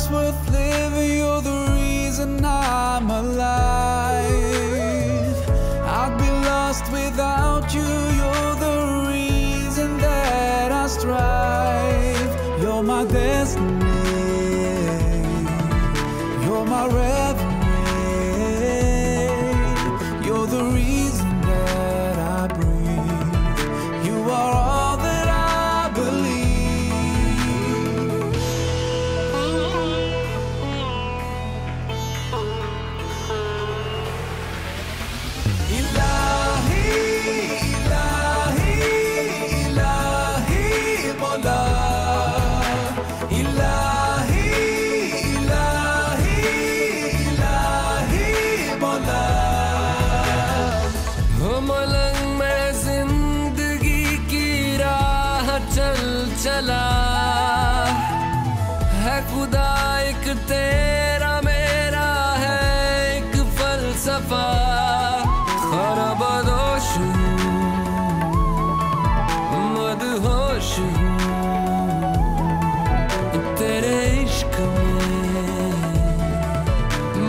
Life's worth living. You're the reason I'm alive. I'd be lost without you. You're the reason that I strive. You're my destiny. You're my reverie. You're the reason that I breathe. You are all that I believe. Ilahi, ilahi, ilahi, Mola. Ilahi, ilahi, ilahi, Mola. हो मलंग, मैं जिंदगी की राह चल चला। है खुदा एक तेरा, मेरा है एक फलसफा। खाना बदोश हूँ, मदहोश हूँ तेरे इश्क में,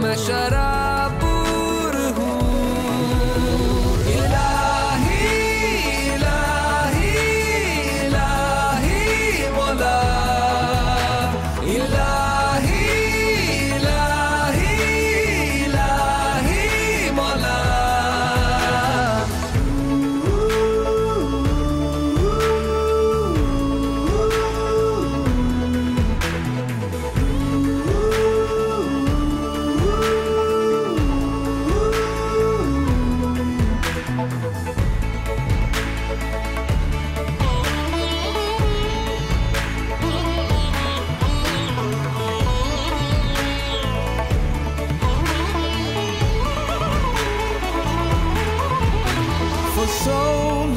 मैं शराबूर हूँ। Ilahi, ilahi, ilahi, Mola. Ilahi, ilahi, ilahi, Mola. For so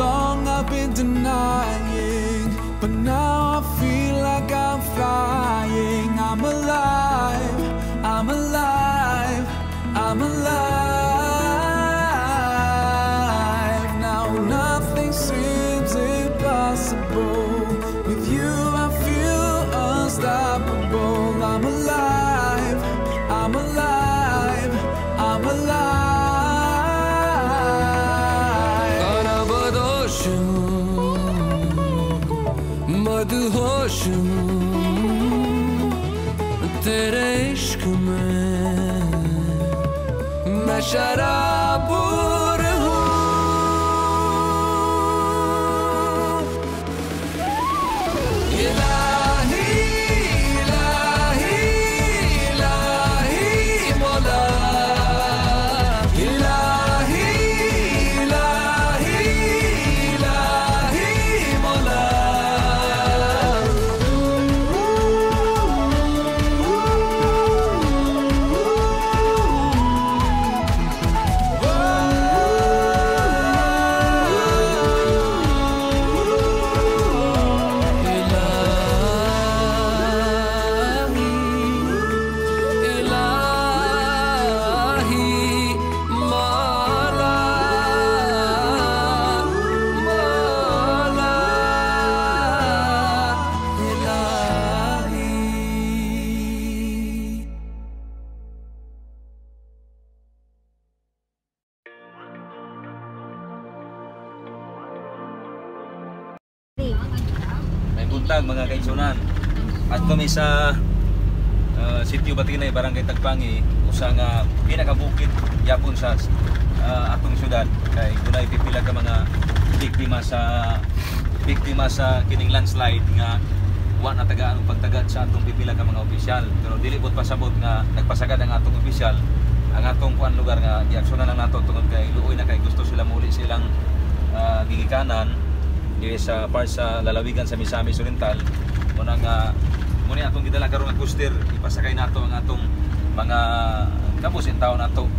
long I've been denying, but now I feel like I'm flying. I'm alive, I'm alive, I'm alive. Now nothing seems impossible. With you I feel unstoppable. I'm alive, I'm alive, I'm alive. खाना बदोश हूँ, मदहोश हूँ तेरे इश्क में, मैं शराबूर हूँ। Ilahi, ilahi, ilahi, Mola. Ilahi, ilahi, ilahi, Mola. इलाही, इलाही, मौला, मौला, इलाही। May buntag, mga kaigsunan. At kami sa Sitio Batinay, Barangay Tagpangi, usa nga pinakabukid yapon sa atong syudad kay dunay pipila ka mga biktima sa kining landslide nga wa natagaan og pagtagad sa atong pipila ka mga opisyal. Pero dili pud pasabot nga nagpasagad ang atong opisyal, ang atong kuan lugar nga giaksyonan lang nato tungod kay luoy na kay gusto sila muli silang gigikanan diri sa part sa lalawigan sa Misamis Oriental. Muna nga muna atong gidala karon nga coaster, ipasakay nato ang atong mga kapos in taon nato,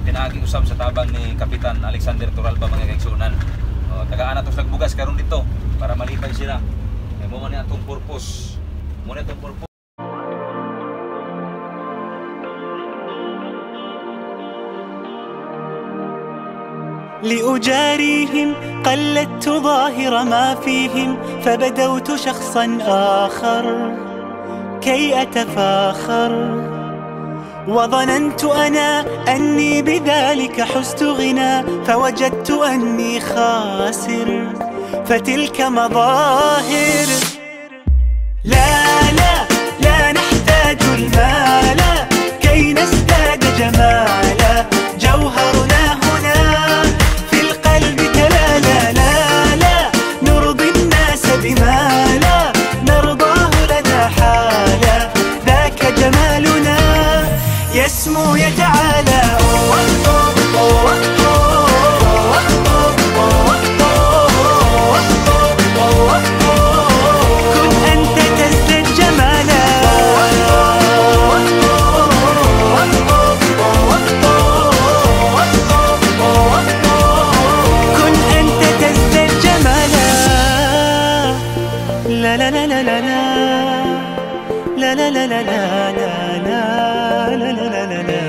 pinaagi usab sa tabang ni Kapitan Alexander Toralba, mga kaigsunan. Tagaan nato sa bugas karon dito para malipay sila kay mo man ni atong purpose, mo ni atong purpose. لأجاريهم قلدت ظاهر ما فيهم، فبدوت شخصا آخر. كي أتفاخر، وظننت أنا أني بذلك حزت غنى، فوجدت أني خاسر، فتلك مظاهر. لا لا لا نحتاج المال كي نزداد جمالا، جوهرنا هنا في القلب تلالا. لا لا نرضي الناس بما لا نرضاه لنا حالا، ذاك جمالنا يسمو يتعالى. كن أنت تزدد جمالا. كن أنت تزدد جمالا. لا لا لا لا لا لا لا لا لا لا لا لا لا لا.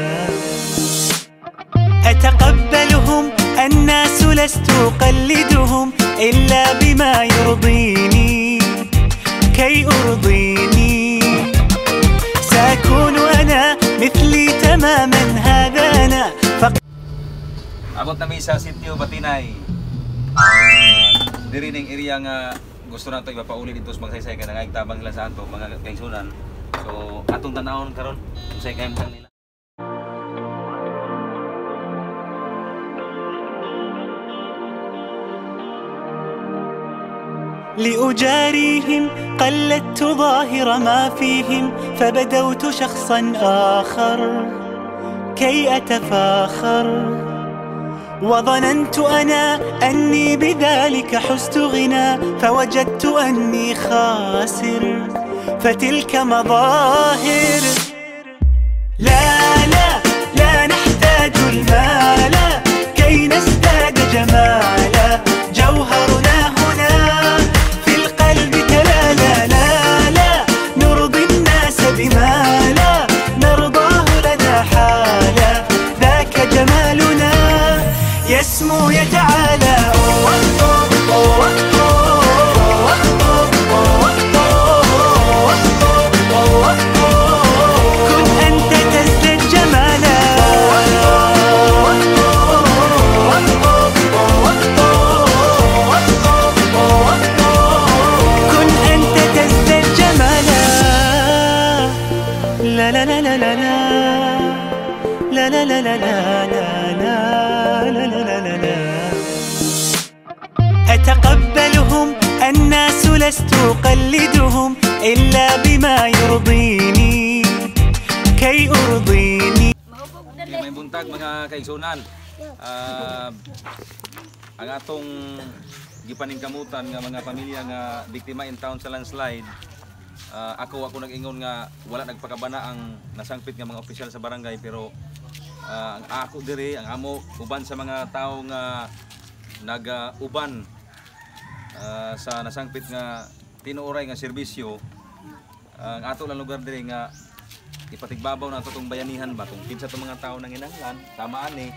أتقبلهم الناس لست أقلدهم إلا بما يرضيني كي أرضيني، سأكون أنا مثلي تماما هذا أنا. Abot na mi sa Sitio Batinay. Diri ning area nga gusto nato ipapauli dito sa Magsaysay kay nangayag tabang sila sa ato mga kaigsunan. So atong tan-awon karon unsay kahimtang nila. لأجاريهم قلدت ظاهر ما فيهم، فبدوت شخصا آخر كي أتفاخر، وظننت أنا أني بذلك حزت غنى، فوجدت أني خاسر، فتلك مظاهر. لا لا لا نحتاج المال كي نزداد جمالا، جوهرنا هنا في القلب تلالا. لا لا نرضي الناس بما لا نرضاه لنا حالا، ذاك جمالنا يسمو يتعالى. كن أنت تزدد جمالا. كن أنت تزدد جمالا. لا لا لا لا لا لا لا لا لا لا لا لا لا. أتقبلهم الناس لست أقلدهم إلا بما يرضيني كي أرضيني. Okay, may buntag mga kaigsunan. Ang atong gipaningkamutan nga mga pamilya nga biktima in town sa landslide. Ako nag-ingon nga wala nagpakabana ang nasangpit nga mga opisyal sa barangay, pero ang ako diri ang amo uban sa mga tawo nga nag-uban sa nasangpit nga tinuoray nga serbisyo. Ang ato lang lugar diri nga ipatigbabaw na ato tong bayanihan ba kung kinsa tong mga tawo nanginahanglan tama ani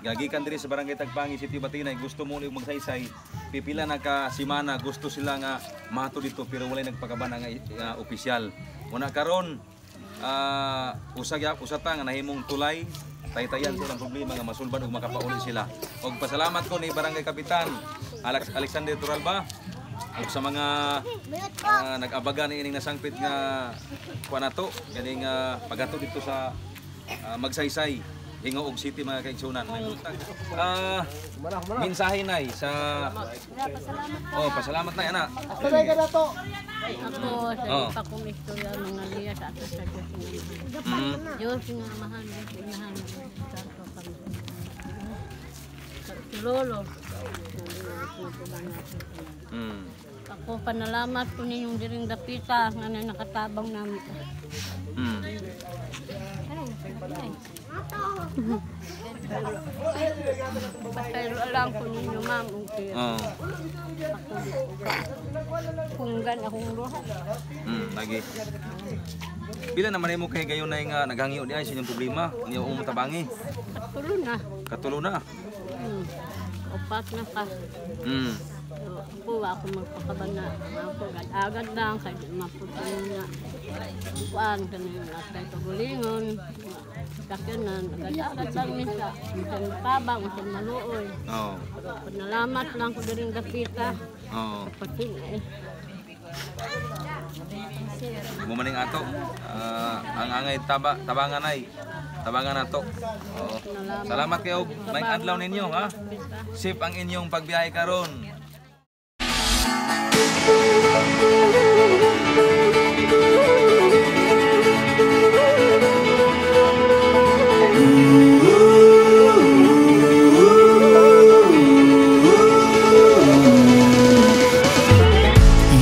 gagikan diri sa Barangay Tagpangi, Sitio Batinay, gusto mo og Magsaysay, pipila na ka semana gusto sila nga mato dito pero walay nagpakabana nga opisyal. Una karon usa ta nga nahimong tulay taytayan sa ilang problema nga masulbad ug makapauli sila. Og pasalamat ko ni Barangay Kapitan Alexander Turalba ug sa mga nag-abaga ni ining nasangpit nga kuan nato ganing paghato dito sa Magsaysay, Gingoog City mga kaigsunan. Mensahe nay sa pasalamat nay ana. Ako sa akong istorya mga liya sa ato sa Diyos nga. Diyos nga mahal, Diyos inahan sa ato kami. Sa lolo. Ako panalamat ko ninyong diring dapita nga na nakatabang nami. Pasaylo lang ko ninyo ma'am. Punggan akong luha. Lagi. Pila naman mo kay gayon na nga naghangyo di ay sa inyong problema, niyo umong tabangi. Katulo na. Katulo na. Upat na ka. Ako ako magpakabana. Ako agad lang kay maputan na. kuan kaning atay kagulingon. Sakyanan, agad-agad lang mi sa bisan tabang, bisan maluoy. Oo. Panalamat lang ko diring dapita. Oo. Pati eh. Mo maning ato. Ang angay taba tabangan ay tabangan nato. Oo. Salamat kayo. May adlaw ninyo ha. Safe ang inyong pagbiyahe karon.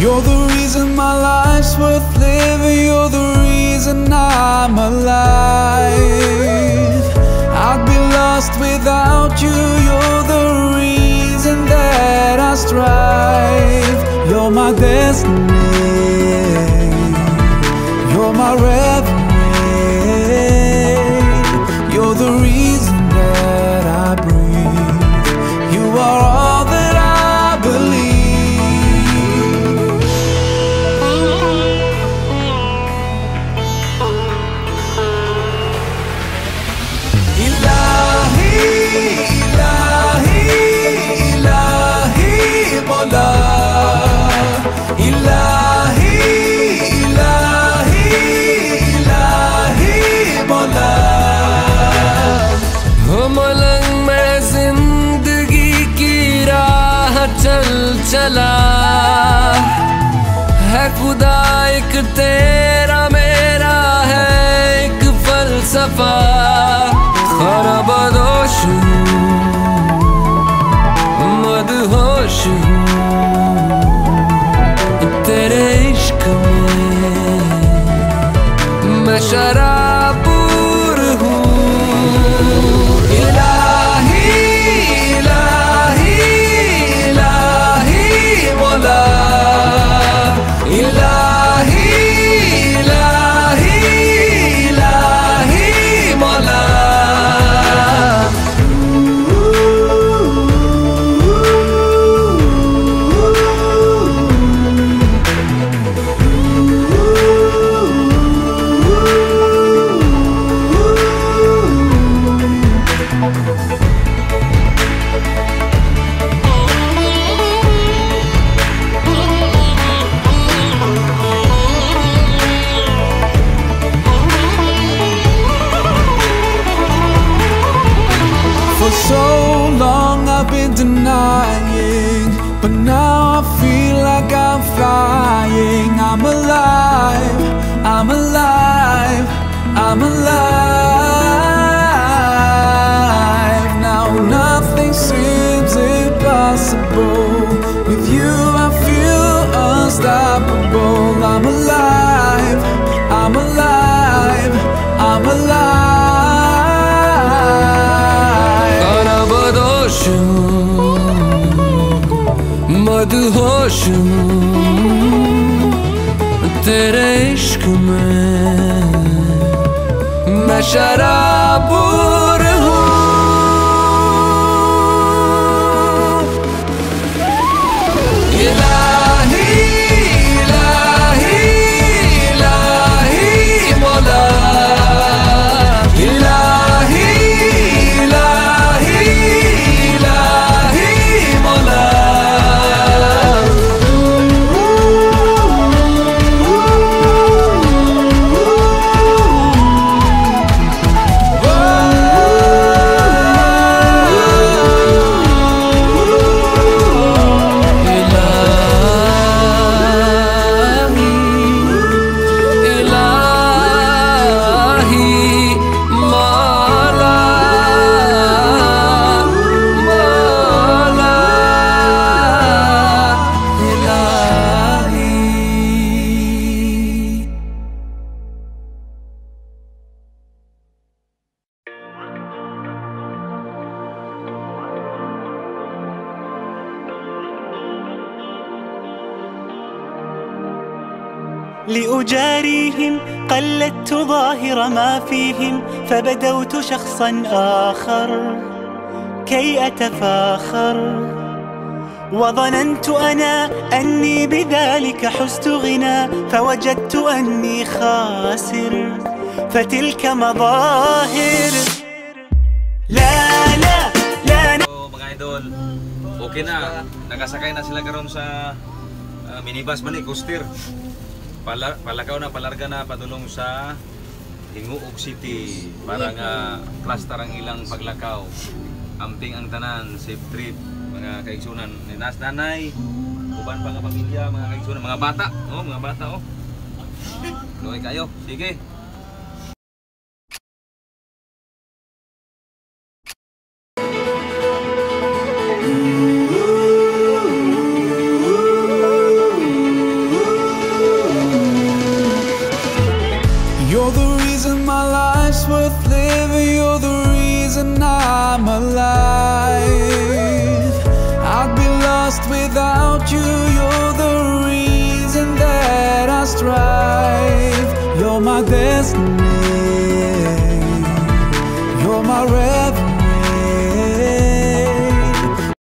You're the reason my life's worth living. You're the reason I'm alive. I'd be lost without you. You're the reason that I strive. You're my destiny. You're my reverie. You're the reason that I breathe. You are all that I believe. Ilahi, ilahi, ilahi, Mola. Ilahi, ilahi, ilahi, Mola. हो मलंग मैं जिंदगी की राह चल चला है, खुदा एक तेरा मेरा है एक फलसफा। खानाबदोश हूँ, मदहोश हूँ तेरे इश्क में, मैं शराबूर हूँ। Ilahi, ilahi, ilahi, Mola. Ilahi, ilahi, ilahi, Mola. For so long I've been denying, but now I feel like I'm flying. I'm alive, I'm alive, I'm alive. Now nothing seems impossible. With you I feel unstoppable. I'm alive, I'm alive, I'm alive. खानाबदोश हूँ, मदहोश हूँ तेरे इश्क में, मैं शराबूर हूँ। Ilahi, ilahi, ilahi, Mola. Ilahi, ilahi, ilahi, Mola. इलाही, इलाही, मौला, मौला, इलाही। لأجاريهم قلدت ظاهر ما فيهم، فبدوت شخصا آخر كي أتفاخر. وظننت أنا أني بذلك حزت غنى، فوجدت أني خاسر، فتلك مظاهر. لا لا لا. So, mga idol, okay na. Nakasakay na sila karon sa minibus man ni coaster. Palakaw na, palarga na padulong sa Gingoog City para nga cluster ang ilang paglakaw. Amping ang tanan, safe trip mga kaigsunan. Ni Nas nanay, uban pa nga pamilya, mga kaigsunan, mga bata, oh, mga bata oh. Luoy kayo. Sige. You're the reason my life's worth living. You're the reason I'm alive. I'd be lost without you. You're the reason that I strive. You're my destiny.